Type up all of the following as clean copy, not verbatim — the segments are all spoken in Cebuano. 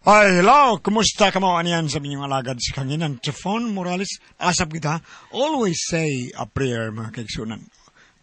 Ay, hello! Kumusta ka mo? Aniyan sa inyong alagad sa kanginan? Trifon Morales, asap kita. Always say a prayer, mga kaigsunan.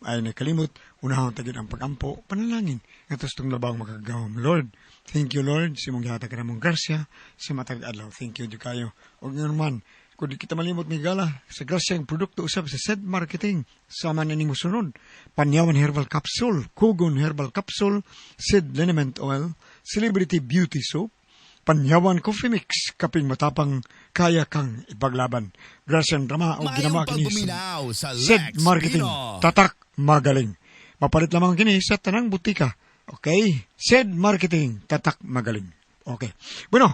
Ay, nakalimot, unahon tagid ang pagampo, panalangin. Nga tustong labang makagawam. Lord, thank you, Lord, sa imong gihatag kanamong grasya sa matag adlaw. Thank you, jud kayo. Og ngayon man, kung di kita malimot ni gala, sa grasya ang produkto usab sa SED Marketing, sama na ning mosunod. Panyawan Herbal Capsule, Kugon Herbal Capsule, SED Liniment Oil, Celebrity Beauty Soap, Panyawan Coffee Mix, kaping matapang kaya kang ipaglaban. Grasya ang drama o Maayong ginama kini pagpaminaw sa SED Lex Marketing, Pino. tatak magaling. Mapalit lamang kini sa tanang butika. Okay? SED Marketing, tatak magaling. Okay. Bueno,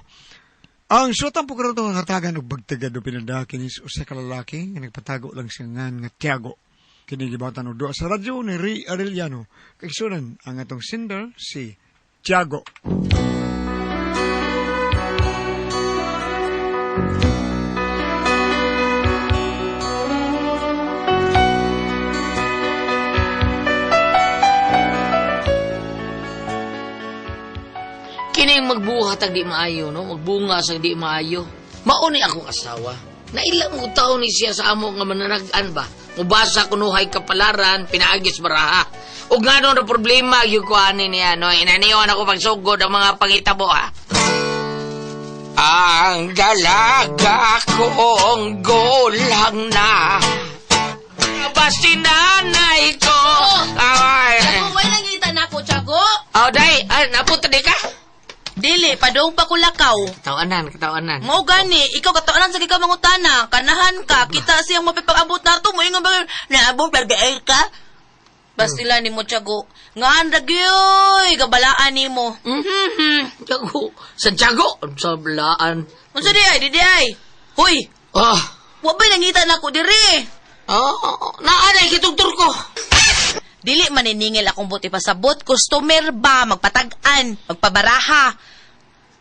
ang suwatan po karon itong katagan og bagtagad o pinada kini sa usa ka lalaki nga nagpatago lang siya ngan nga Tiago. Kini gibatan og duha sa radyo ni Ray Arellano. Kaigsunan ang atong sender si Tiago. Kining magbuhat ang di maayo, no? Magbunga sa di maayo. Mauni akong asawa. Nailang mo taon ni siya sa amo nga mananag-an ba? Mubasa kunuhay kapalaran, pinaagis baraha. O nga na problema, yung kuhanin niya, no? Inaniwan ako pagsugod ang mga pangitabo, ha? Ang dalaga kong gulang na. Aba si nanay ko. Ay. Tiago, way nangita na ako, Tiago. Oh, day, ay, napunta di ka? Dili, padung pa ko lakaw. Katawanan, katawanan. Mao gani, ikaw katawanan sa ka mangutana, kanahan ka, kita siyang mapipag-abot nato mo ingon ba naabot pergaay ka? Bastila nimo, Tiago. Ngaan ra gyoy, gabalaan nimo. Mhm. Tiago. Sa Tiago. Sa balaan. Unsa di ay, di di ay? Hoy, Ah. wa ba'y nangita na ako diri? Oh, naanay kitugtur ko. Dili maniningil akong buti pasabot, customer ba, magpatag-an, magpabaraha.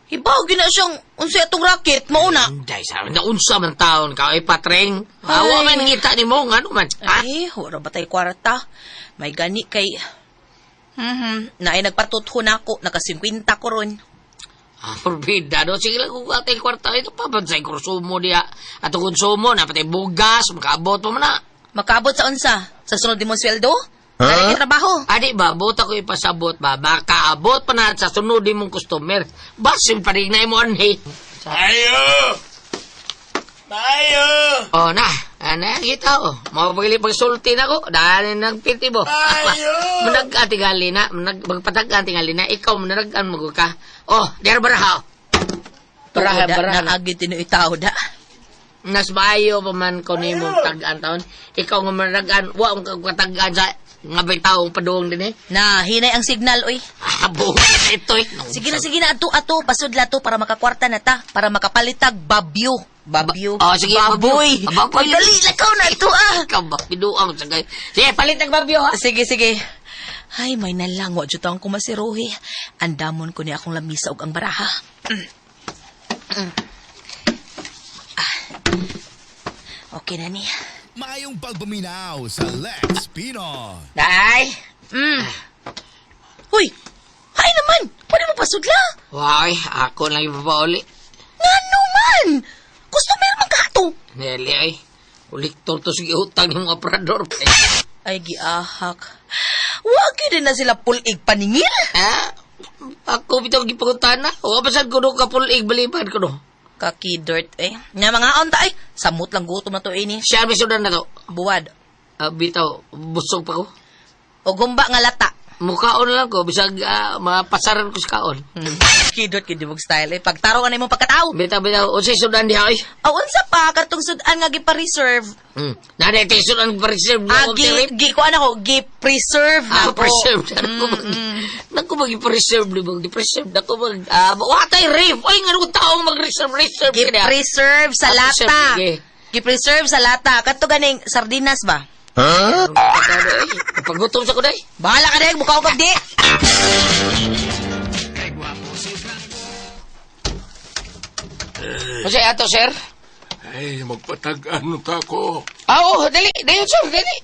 Hibaw gina siyang unsay atong racket mauna. Day, sa naunsa man taon ka ay patreng. Awa man ngita nimo ngano man. Ha? Ay, wala ba tayo kwarta? May gani kay... Naay nagpatutho na ako, naka-50 ko ron. Ah, forbida no. Sige lang kung atay kwarta ito pa sa konsumo diya. Ato konsumo na pati bugas makaabot pa man na. Makaabot sa unsa? Sa sunod di mo sweldo? Huh? Trabaho. Adi ba, buta ko ipasabot ba, makaabot pa na sa sunod di mong customer. Basin parignay mo anhi. Ayo! Mayo! Oh na, ana kita oh. Mapagili pagsulti na ko, dahil nagpiti mo. Ayo! Manag tingali na, manag magpatag tingali na, ikaw manag-an mo ka. Oh, diar baraha. Baraha, Tuoda, baraha. Naagi tinuitaw da. Nas maayo pa man ko nimo tag-an taon. Ikaw nga manag-an, wa ang katag-an sa nga bitaw padung din eh. Na, hinay ang signal, oy. Abo, ito eh. Sige na, ato, ato. Pasudla to para makakwarta na ta. Para makapalitag, babyo. Babyo. Oh, sige, baboy. babyo. Ah, baboy. Dali, lakaw na ito, ah. Ikaw ba, pinuang sa kay. Sige, palit ang babyo ha. Sige, sige. Ay, may nalang. Wa jud ang kumasiruhi. Andamon ko ni akong lamisa og ang baraha. Ah. Okay na ni. Maayong pagpaminaw sa Lex Pino. Day! Huy! Hay naman! Pwede mo pasudla? Why, ako lang ipapauli. Ngano man! Customer man ka ato. Neli ay, kolektor to sige utang ng mga operador. Ay, giahak. Wa gyud na sila pulig paningil. Ha? Ako bitaw gipangutana. Wa pa sad kuno ka pulig baliban kuno. Kakidort eh. Nga mga onta ay, samot lang gutom na to ini. Siya may sudan na to. Buwad. Ah, bitaw, busog pa ko. O gumba nga lata. Mukaon lang ko, bisag mapasaran ko sa kaon. Kidot kid mong style eh. Pagtaro ka na imong pagkatao. Bitaw, bitaw, unsay sudan diha oy? Aw unsa pa katong sudan nga gipa-reserve. Nanay tayo sudan pa-reserve Ah, gi gi kuan ako, gi-preserve na Ah, ako. preserve. Naku mag i-preserve di ba? Gi-preserve. Naku mag... Ah, watay reef. Ay, nga nung taong mag-reserve, reserve. Gi-preserve sa Ah, preserve, lata. sige. Gi-preserve sa lata. Kadto ganing sardinas ba? Huh? Pagutom sa ko day. Bahala ka dahil, mukha ko di. Kasi ato, sir? Ay, magpatag-an ta ko. Ah, oh, dali. Dali, sir, dali.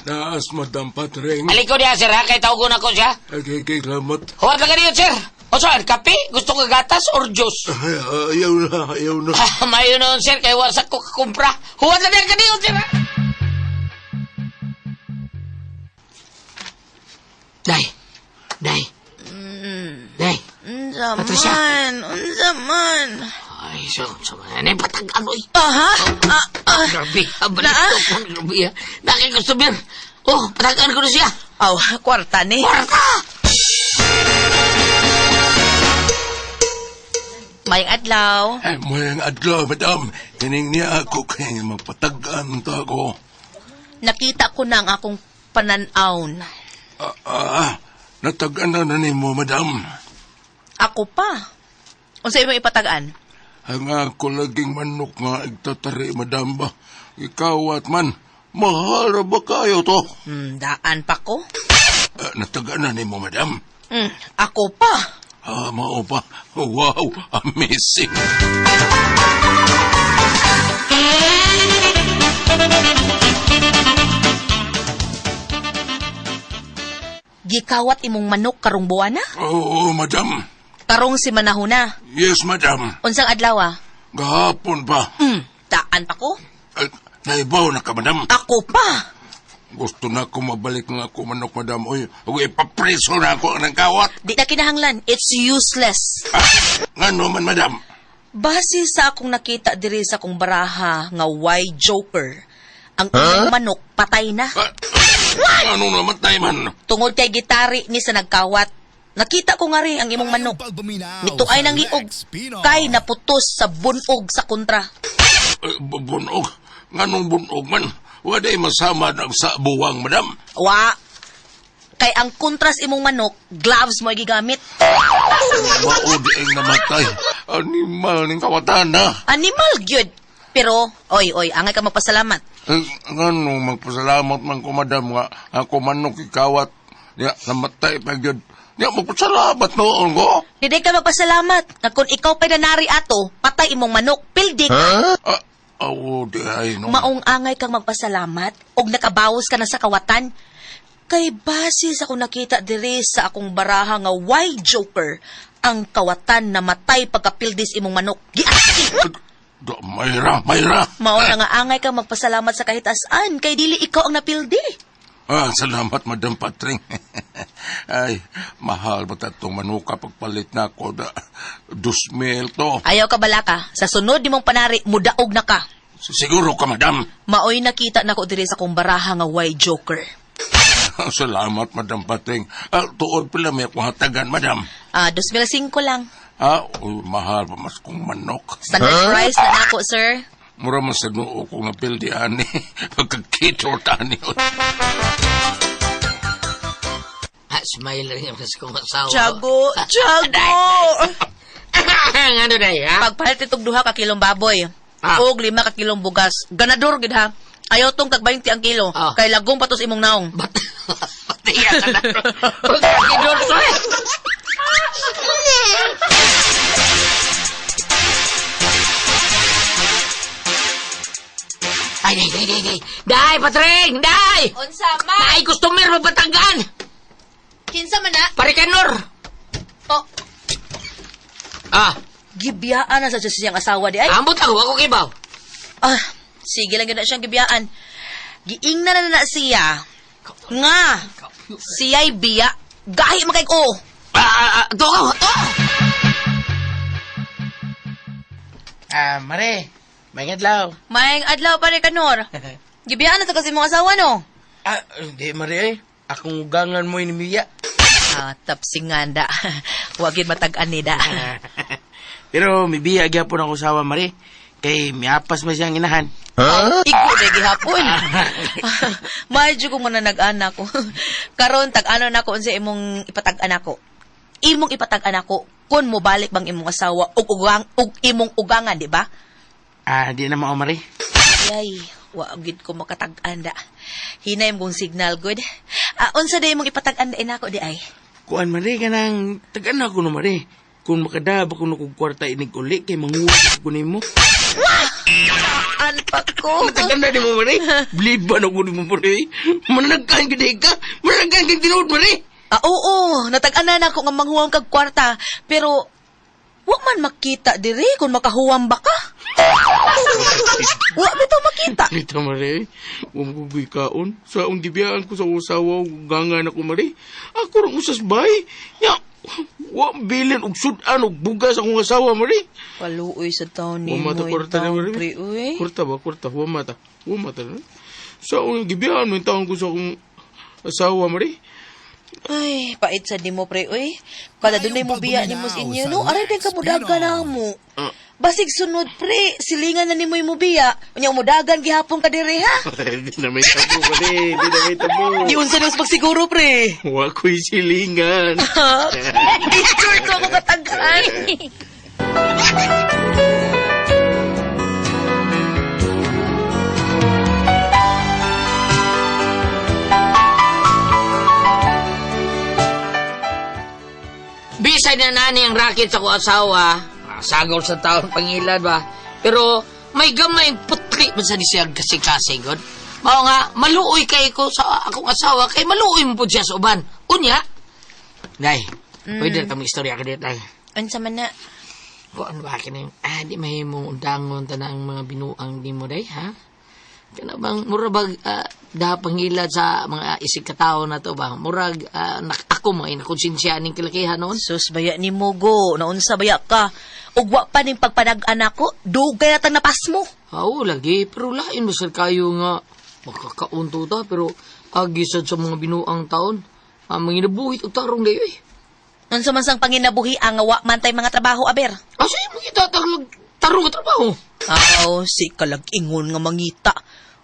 Naas, Madam Patreng. Aliko niya, sir, ha? Kay tawagon ako siya. Ay, kay, kay, lamot. Huwag lang ka niyo, sir. O, O saan, kape? Gusto ka gatas or juice? Ay, ayaw na, ayaw na. Ah, mayo noon, sir, kay wasak ko kakumpra. Huwag na din kaniyo, sir. ha? Day, day, day. Unsa Patricia. man, unsa man. Ay, so, so, ano yung patag-ano, eh. Aha, ah, ah. Grabe, abalik ko po, grabe, ah. Nakay customer. Oh, patagaan ko na siya. Aw, kwarta ni. Kwarta! Mayang adlaw. Ay, mayang adlaw, madam. Kining niya ako kay mapatag-an ta ako. Nakita ko na ang akong pananaon. Ah, ah, natag-an na na nimo, madam. Ako pa. Unsa imong ipatag-an? Ang ako laging manok nga igtatari, madam ba? Ikawat man, mahal ra ba kayo to? Daan pa ko. Ah, natag-an na nimo, madam. Ako pa. Ah, mao pa. Wow, amazing. Gikawat imong manok karong buwana? Oo, madam. Karong si manahuna. Yes, madam. Unsang adlaw ah? Gahapon pa. Daan pa ko. Ay, naibaw na ka, madam. Ako pa. Gusto na ako mabalik nga ako manok, madam. Uy, uy, ipapreso na ako ng kawat. Di na kinahanglan. It's useless. Ah, ngano man, madam. Base sa akong nakita diri sa akong baraha nga why joker, ang imong manok patay na. Ah, ano namatay man? Tungod kay gitari ni sa nagkawat. Nakita ko nga rin ang imong manok. Pagpaminaw Mituay sa ng liog. Lex Pinoy. Kay naputos sa bunog sa kontra. Eh, bunog. Nganong bunog man? Waday masama ng sa buwang, madam. Wa. Kay ang kontras imong manok, gloves mo ay gigamit. Mao di ang namatay. Animal ning kawatan na. Animal gyud. Pero, oy, oy, angay ka magpasalamat. Eh, Nganong magpasalamat man ko, madam, nga ako manok ikawat. Ya, namatay pa gyud. Ya, magpasalamat noon ko. Hindi ka magpasalamat. Nga kung ikaw pa'y nanari ato, patay imong manok, pildik. Ah, awo di ay no. Maong angay kang magpasalamat og nakabawas ka na sa kawatan. Kay base sa akong nakita diri sa akong baraha nga why joker, ang kawatan na matay pagkapildis imong manok. Giati! Da, mayra, mayra. Mao na nga angay kang magpasalamat sa kahit asaan kay dili ikaw ang napildi. Ah, salamat, Madam Patring. Ay, mahal ba tatong manuka pagpalit na ako da. 2,000 to. Ayaw ka balaka, sa sunod nimong panari mudaog na ka. Siguro ka, Madam. Maoy nakita nako diri sa akong baraha nga why joker. Salamat, Madam Patring. Ah, tuod pala may akong hatagan, Madam. Ah, 2005 lang. Ah, uy, mahal pa mas kong manok. Standard price na nako, sir. Mura man sa noo kong napildi, ani. Pagkakito, tani. Ah, smile rin yung kong asawa. Tiago, Tiago. Ano day, ha? Pagpalit itong duha ka kilong baboy. Ah. Og 5 ka kilong bugas. Ganador gid ha. Ayaw tong tag 20 ang kilo. Ah. Kay lagong patos imong naong. Ba't? Patiya ka na. Pagkakidor to eh. Ay, day, day, day, day. Day, patring! Day! Unsa man? Ay, customer, mapatanggaan! Kinsa man na? Parikanor! Oh, Ah, gibiyaan na sa Diyos siyang asawa di ay. ambot ako, ako kibaw. Ah, sige lang yun na siyang gibiyaan. Giingna na na siya. Nga, siya'y biya. Gahi man kay ko. Ah, ah, ah, to ka, to! Ah, mare, may adlaw. Maayong adlaw pare kanor. Gibiyaan na to kasi mong asawa no. Ah, hindi mare eh. Akong ugangan mo ni Mia. Ah, tapsingan da. Wag yun matag-an ni da. Pero mibiya gyapon ako sawa mare. Kay miapas man siyang inahan. Huh? Igo na gihapon. Medyo kung muna nag-anak ko. Karon tag-ano na ko unsa imong ipatag-an ako. Imong ipatag-an ako kun mobalik bang imong asawa og ugang og imong ugangan, di ba? Ah, di na mao mare. Ay, wa gid ko makatag-an da. Hinay mong signal good. Ah, unsa day imong ipatag-an da nako di ay? Kuan mare kanang tag-an ako no mare. Kung makadab ako no kog kwarta inig uli kay manguha ko nimo. An pa ko. Tag-an na nimo mare. Bliban ako nimo mare. Mananagkaan gid ka. Mananagkaan gid tinuod mare. Ah, oo, natag-anan ako nga manghuwam kag kwarta, pero wa man makita diri kung makahuwam ba ka. Wa bitaw makita. Nita, Mare, huwag mo kaon. Sa akong gibiyaan ko sa usawa, gangan ako, Mare. Ako rang usas bay. Nya, wa bilin og sudan og bugas akong asawa, Mare. Paluoy sa taon Wa ni mata mo kwarta ni Mare. pre, uy. Kwarta ba? Kwarta. Wa mata. Wa mata. Sa akong gibiyaan mo yung taon ko sa akong asawa, Mare. Ay, pait sa di mo, pre, uy. Kada dunay mo biya ni mo sa inyo, no? Aray, kay kamudagan na mo. Ah. Basig sunod, pre. Silingan na ni mo yung mubiya. Unya, umudagan gihapon ka dire, ha? Di na may tabo, Mare. Di na may tabo. Di unsa na mas pagsiguro, pre. Wa ko'y silingan. Picture to ako kataghan. Bisan na nani ang racket sa ko asawa, sagol sa taon pangilad ba, pero may gamay putli man sa ni siya kasing-kasing god. Mao nga, maluoy kay ko sa akong asawa, kay maluoy mo po siya sa uban. Unya, Day, pwede na istorya ka dito, Day. Unsa man na? Kuan ba kini? Ah, di mahimong undangon tanang mga binuang di mo day, ha? Kana bang mura bag da pangilad sa mga isig katao na to ba? Murag ako mga inakonsensya ning kalakihan noon. Sus, baya ni mo, go. Naunsa baya ka. Ugwa pa ning pagpanag-anak ko, dugay na tang napas mo. Oo, lagi. Pero lain mo sir kayo nga makakaunto ta. Pero agi sad sa mga binuang taon, ang mga inabuhit og tarong dayo eh. Unsa man sang panginabuhi ang wa man tay mga trabaho, aber. Asa yung mga tatarong tarong nga trabaho? Aw, si kalag-ingon nga mangita.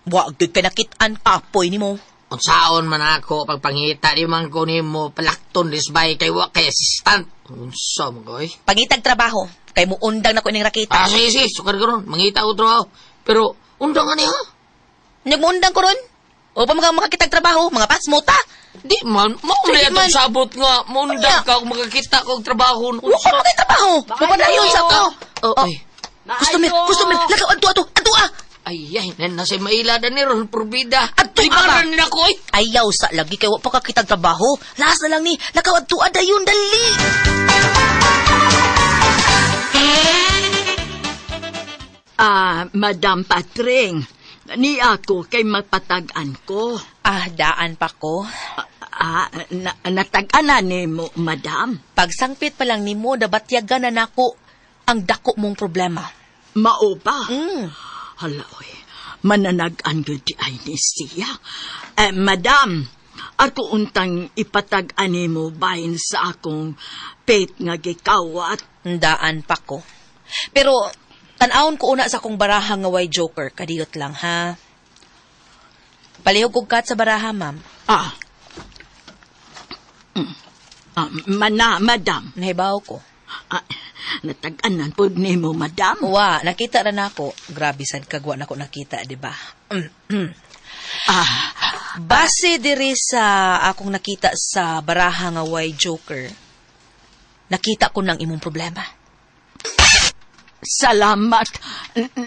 Wa gyud kay nakit-an kapoy nimo. Unsaon man ako pagpangita di man ko nimo palakton disbay kay wa kay assistant. Unsa man ko eh. Pangitag trabaho, kay muundang na ko ining rakita. Ah, sige, sige, sukar ka ron. Mangita ko trabaho. Pero, undang ka niya. Nagmuundang ko ron. O pa mga makakitag trabaho, mga pasmo ta. Di man, mauna Sige man. itong sabot nga. Maundang Unya. ka kung makakita ko og trabaho. Wa ka makay trabaho. Mapadayon sa ko. Oh, ay. Customer, customer, lakaw adto adto, adto ah. Ay, ay, nasa maila na ni Ron Probida. Adto Di ka ba? ba ni ako eh. Ayaw sa lagi kay wa pa kakitag trabaho. Last na lang ni, lakaw adto ah, dayon dali. Ah, Madam Patring, ni ako kay mapatag-an ko. Ah, daan pa ko. Ah, natag-anan ni mo, Madam. Pagsangpit pa lang nimo, dabatyagan na nako ang dako mong problema. Mao ba? Mm. Hala, oy. Mananag-an gyud di ay ni siya. Eh, Madam, ako untang ipatag-an nimo bahin sa akong pet nga gikawat. Daan pa ko. Pero, tan-awon ko una sa akong baraha nga way joker. Kadiyot lang, ha? Palihog kog kat sa baraha, ma'am. Ah. Ah, mana, Madam. Nahibaw ko. Ah, natag-anan pod nimo, Madam. Wa, nakita na nako. Grabe sad kagwa nako nakita, di ba? Mm. Ah, Base diri sa akong nakita sa baraha nga way joker, nakita ko ng imong problema. salamat.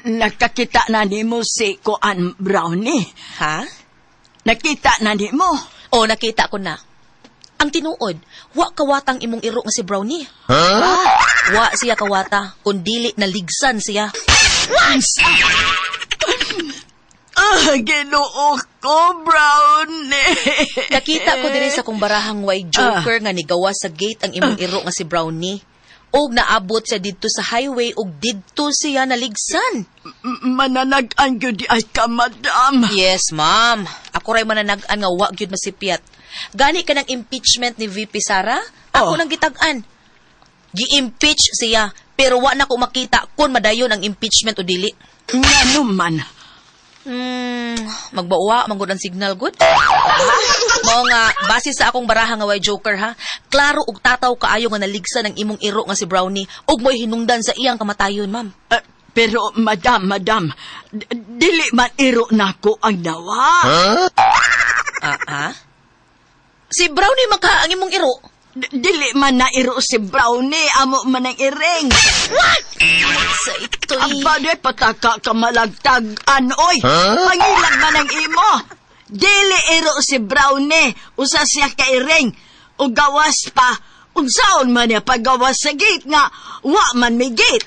Nakakita na nimo si Kuan Brownie. Ha? Nakita na nimo. O, nakita ko na. Ang tinuod, wa kawatang imong iro nga si Brownie. Huh? Wa siya kawata, kun dili naligsan siya. Unsa? Ah, Ginoo ko, Brownie. Nakita ko diri sa kong barahang way joker nga nigawa sa gate ang imong iro nga si Brownie. Og naabot siya didto sa highway og didto siya naligsan. Mananag-an gyud di ay ka, madam. Yes, ma'am. Ako ray mananag-an nga wa gyud masipyat. Gani ka ng impeachment ni VP Sara? Ako Oh. nang gitag-an. Gi-impeach siya, pero wa na ko makita kung madayon ang impeachment o dili. Ngano man. Magbauwa, manggod ang signal good. Mao nga base sa akong baraha nga way joker ha. Klaro og tataw kaayo nga naligsan ang imong iro nga si Brownie ug mo'y hinungdan sa iyang kamatayon, ma'am. Pero, madam, madam, dili man iro nako ang nawa. Ah, ah? Si Brownie maka ang imong iro. Dili man na iro si Brownie, amo man ang iring. Sa ito'y... Aba, di pataka ka malagtag-an, oy. Pangilag man ang imo. Dili iro si Brownie, usa siya ka iring. O gawas pa, unsaon man niya paggawas sa gate nga, wa man may gate.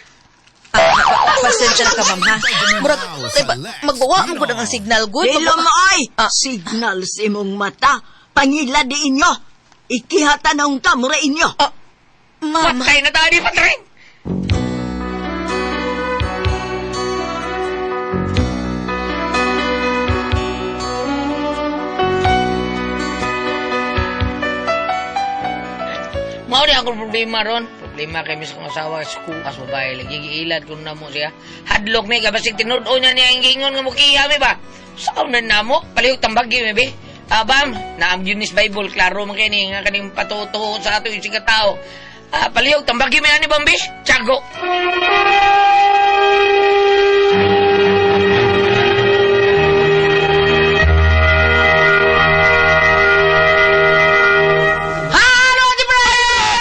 Pasensya na ka, ma'am, ha? Murag, ay, magbawa mo ko ang signal, good. Dilo mo ay, Ah. signal sa imong mata, pangila di inyo. Ikihatan ka mura inyo. Ah, ma'am. Patay na tayo, Patring! Mao ni akong problema ron. Problema kay mis kong asawa sa kukas babae. Lagi giilad ko na mo siya. Hadlok mi kabasig tinud-o niya niya ang giingon nga mukiha mi ba. Saan na namo? Palihog tambagi mi bi. Abam, naam yun is Bible, klaro man kini nga kaning patutuo sa ato yung siga tao. Ah, palihog tambagi mi ani bambi. Tiago. Halo, Ate Fred!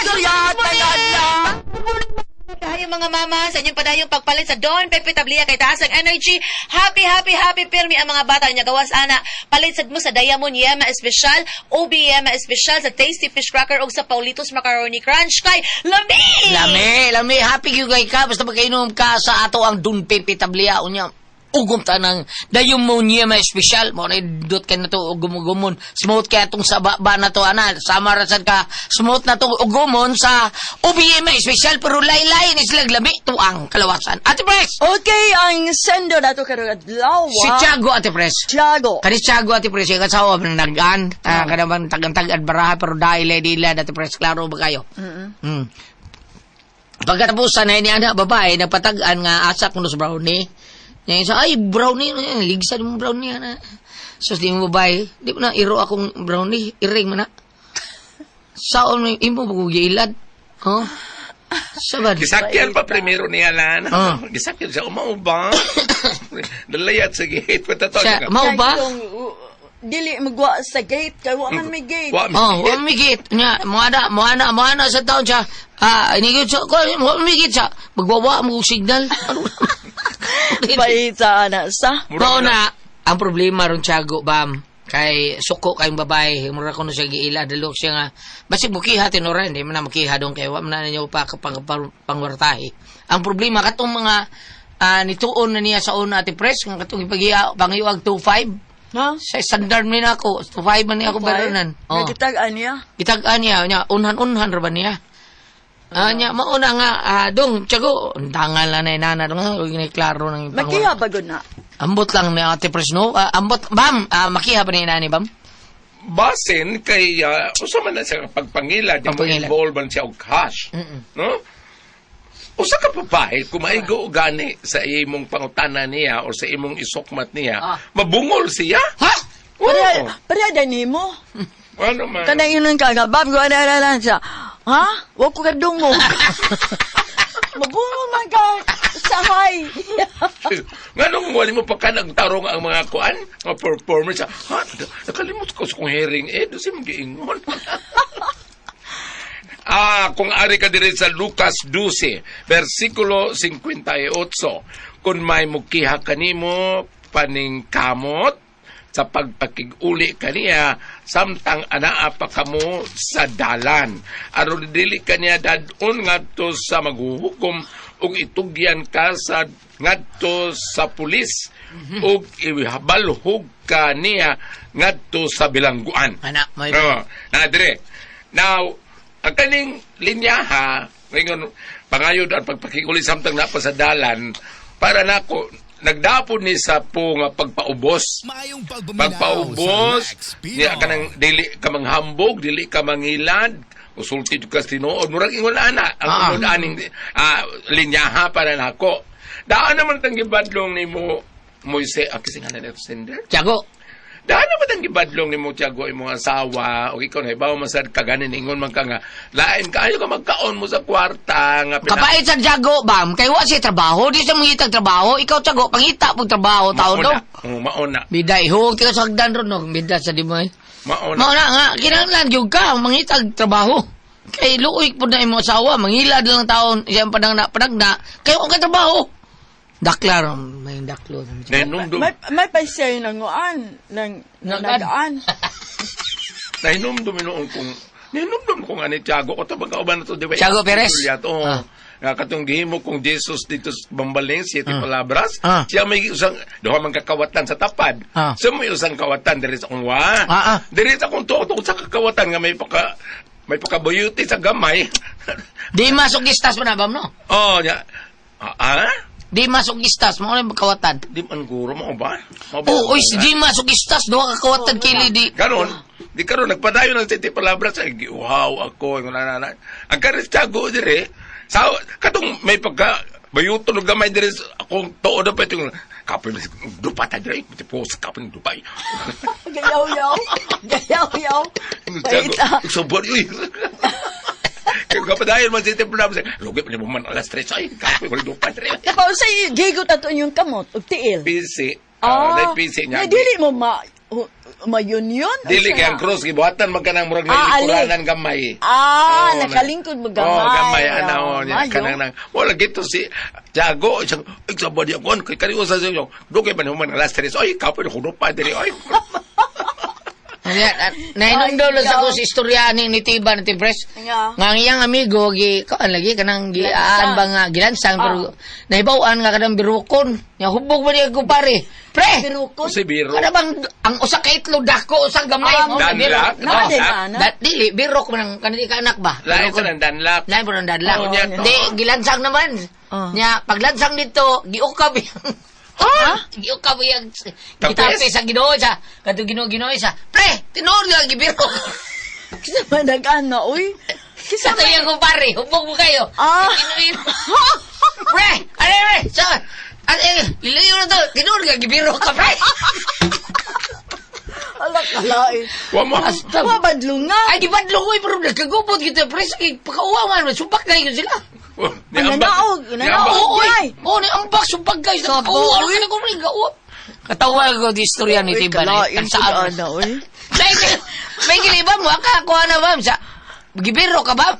Tayo mga mama, sa inyong padayong pagpalit sa Don Pepe Tablia kay taas ang energy. Happy, happy, happy pirmi ang mga bata niya gawas ana. Palit sad mo sa Diamond Yema Espesyal, OB Yema Espesyal, sa Tasty Fish Cracker ug sa Paulitos Macaroni Crunch kay lami! Lami, lami. Happy gyud kay ka. Basta magkainom ka sa ato ang Don Pepe Tablia. Unya, ugom ta ng dayon mo niya may espesyal. Mo na dot kay na to ugum-ugumon. Smooth kay atong sa ba na to ana. Sama ra sad ka smooth na to ugumon sa OBM espesyal pero laylay ni sila lami tuang kalawasan. Ate Pres! Okay, ang sendo na to karong adlaw. Si Tiago, Ate Pres. Tiago. Kani Tiago, Ate Pres, yung asawa ng nagaan. Ah, kanang tagantag baraha pero dahil dila Ate Pres, klaro ba kayo? Mm. Pagkatapusan na ini anak babae, napatag-an nga asa kuno sa brownie. Niya isa, ay, brownie, eh, ligsan mo brownie, ana. Sus, di mo babae, di mo na, iro akong brownie, iring mo na. Saon mo, imo, bago ilad. Oh? Sabad. Gisakyan pa primero niya lan. Ah. Gisakyan siya, umao ba? Dalayat sa gate. Patato Siya, mao ba? Dili magwa sa gate kay wa man may gate. Wa Oh, wa migit. Nya, mo ana, mo ana, mo ana sa taon siya. Ah, inigit siya, ko, wa migit siya. Magwawa mo signal. Ano? Baita ana sa. Mao na ang problema ron Tiago bam kay suko kayong babae mura kuno siya giila dalok siya nga basig mukiha tinura hindi man na mukiha dong kay wa man na ninyo pa pangwartahe ang problema katong mga nituon na niya sa una ati press nga katong ipagiya pangiwag 25 Ha? sa standard ni nako 25 man ni ako baronan oh. Nagitag-an niya. Gitag-an niya, niya, unhan-unhan ra ba niya? Ah, niya, mauna nga, dong, tiyago, tangal na na inana, dong, huwag na klaro ng Makiha ba gud na? Ambot lang ni Ate Pres, no? Ah, ambot, bam, makiha ba ni inani, bam? Basin kay usa man na siya pagpangilad, yung Pagpangilad. involve man siya og cash. No? Usa ka babae kung maigo gani sa imong pangutana niya o sa imong isukmat niya, mabungol siya. Ha? Oo. Pareha, pareha din nimo. Ano man? Kanang inon ka nga, bab, ko na na siya. Ha? Wa ko kadungo. Mabungo man ka sahay. Nganong wali mo pa ka nagtarong ang mga kuan, mga performers. Ha, nakalimot ko sa kong hearing aid, doon siya magiingon. Kung ari ka diri sa Lucas 12, versikulo 58. Kung may mukiha kanimo paningkamot sa pagpakiguli kaniya samtang anaa pa kamo sa dalan. Aron dili kaniya dadon ngadto sa maghuhukom ug itugyan ka sa ngadto sa pulis ug ibalhog ka niya ngadto sa bilangguan. Ana, may... Oo. Na dire. Now, ang kaning linyaha, ngayon, pangayod ang pagpakikuli samtang napa sa dalan, para nako nagdapon ni sa po nga pagpaubos. Maayong pagpaminaw Pagpaubos, sa Lex Pinoy. niya ka nang dili ka manghambog, dili ka mangilad, usulti ka sa tinuod. Murag ingon ana, ang unod aning linyaha para nako. Daan naman tang gibadlong nimo Moise, kasi nga na sender. Tiago, Daan naman ang gibadlong nimo Tiago imong asawa o ikaw na ibaw man sad kaganin ingon man ka nga lain kaayo ka magkaon mo sa kwarta nga kabait sa Tiago, bam, kay wa siya trabaho, di siya mangitag trabaho, ikaw Tiago, pangita pong trabaho, tao mauna. do. Oh, mauna. Bida, ihog, tika sa hagdan ron, no? Bida sa di mo eh. Mauna. Mauna nga, kinahanglan gyud ka, mangitag trabaho. Kay luoy po na imong asawa, mangilad lang taon, siyang panang na, panagna, kay wa kay trabaho. Daklar, may daklo. Nahinumdum May paisay ng nguan, ng Nagaan. nagaan. nahinumdum noon kung Ninumdum ko nga ni Tiago ko tabang kauban na to di ba? Tiago Perez? Juliet, oo. Ah. Nga katong gihimo kong Jesus dito sa Bambaling, Siete Palabras. Ah. Siya may usang, duha man kakawatan sa tapad. Ah. Siya may usang kawatan diri sa akong wa. Ah, ah. Diri sa akong tuo, sa kakawatan nga may pakabuyuti sa gamay. Di masok gistas mo na bam no? Oh, nya. Ah, ah? Di masok gistas mo na kawatan. Di man guro mo ba? Mao ba? Oo, oy, di masok gistas duha ka kawatan kili di. Karon, di karon nagpadayon ang Siete Palabras ay giuhaw ako ingon na na. Ang karis Tiago dire sa katong may pagka bayuton og gamay dire sa akong tuo na pa itong kapoy dupa ta dire tipo sa kapoy dupay. Gayaw-yaw. Gayaw-yaw. Tiago, Paita. sobor uy. Kaya kapadayon man Siete Palabras, lugi pa ni mo man alas 3 ay kapoy wala dupa dire. Kapaw sa gigot ato inyong kamot ug tiil. PC. Ah, dahil PC niya. Na dili mo ma mayun-yun? Dili kay ang cross gibuhatan man kanang murag Ah, ali. nalikuranan gamay. Ah, Oo, nakalingkod mo gamay. Oh, gamay ana oh, niya Mayo. kanang nang wala gito si Tiago siyang ay sa body ako kay kani usa sa inyo. Dugay man human alas 3. Oy, kapoy ko pa diri oy. Nainom daw lang sa ko sa istorya ni Tiba ni Tipres. Nga. Nga ang iyang amigo gi kuan lagi kanang giaan ba nga gilansang pero nahibaw-an nga kanang birukon. Nya hubog ba niya ko pare. Pre. Birukon. Si Biro. Kana bang ang usa ka itlog dako usa gamay Ah, mo na biro. Danlak. Na, di Danlak. ba, na? Da, dili birok man ang kanili ka anak ba? Lain sa nang danlak. Lain po ng danlak. Oh, niya. Di gilansang naman. Oh. Nya paglansang dito giukab yang Ha? Giukab yang Tapos? gitapi sa Ginoo sa kadto Ginoo Ginoo sa. Pre, tinuod nga gibiro. Kisa man nag-ana, uy. Kisa to yung kumpare, hubog mo kayo. Ah. Ginoo. Pre, ano pre? So, ano eh, lilayo na to. Tinuod nga gibiro ka pre. Ala kalain. Wa mo. Asta. Wa badlong nga. Ay, di ba lungoy pero nagkagubot kita pre. Sige, pakauwa man, sumbak kayo sila. Ni ambak. Nanaog, Ni nanaog. ambak. Oo, oy. ay. Oo, ni ambak sumbag kayo. Sabo, Pakauwa oy. ka na ko pre, gauwa. Katawa ko di istorya ni Uy, Tiba na. kalain pud ana, uy. May giliba mo, akakuha na ba? Sa, gibiro ka ba?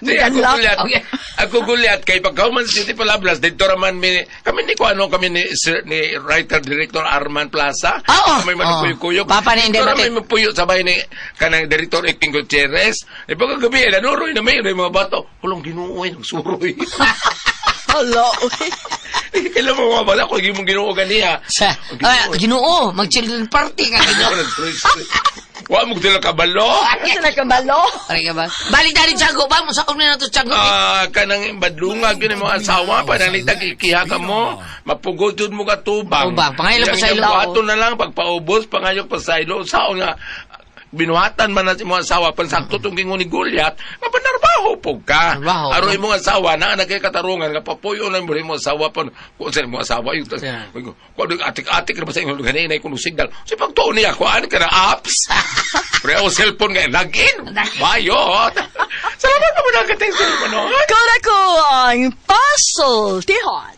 Di, ako Danlak. gulyat. Okay. Ako gulyat kay pagkauman sa City Palabras dito raman mi kami ni ko ano kami ni sir, ni writer director Arman Plaza. Oo. Kami man Oo. kuyog Papa ni Dito Inday ra may mapuyo sabay ni kanang director Iking Gutierrez. E pagkagabi nanuroy na may mga bato. Hulong Ginoo ay nagsuroy. Ala, uy. Kailan mo mga bata ko gimong Ginoo ganiya. Sa, ah, Ginoo, mag-children party ka, Ginoo. Wa mo dila kabalo. Asa na kabalo? Pare ka ba? Balik tayo, Tiago. Ba mo sa na to, Tiago. Ah, kanang badlungag yun ang mga asawa panalitag ikiha ka mo, mapugod jud mo ka tubang. Tubang. Pangayo pa sa ilo. Buhaton na lang pagpaubos, pangayo pa sa ilo. Sao nga binuhatan man na si imong asawa pansakto tong gingon ni Goliath, mapanarbaho pug ka. Trabaho. Aron imong asawa na nagkay katarungan nga papuyo na imong asawa pan kung sa imong asawa yung Yeah. kung atik-atik na ba sa imong ganina kung signal. Si pagtuon niya kuan ka na apps. Pero ako cellphone nga login. Bayot. Salamat mo na ka mo no. Kora ko ang puzzle, tihon.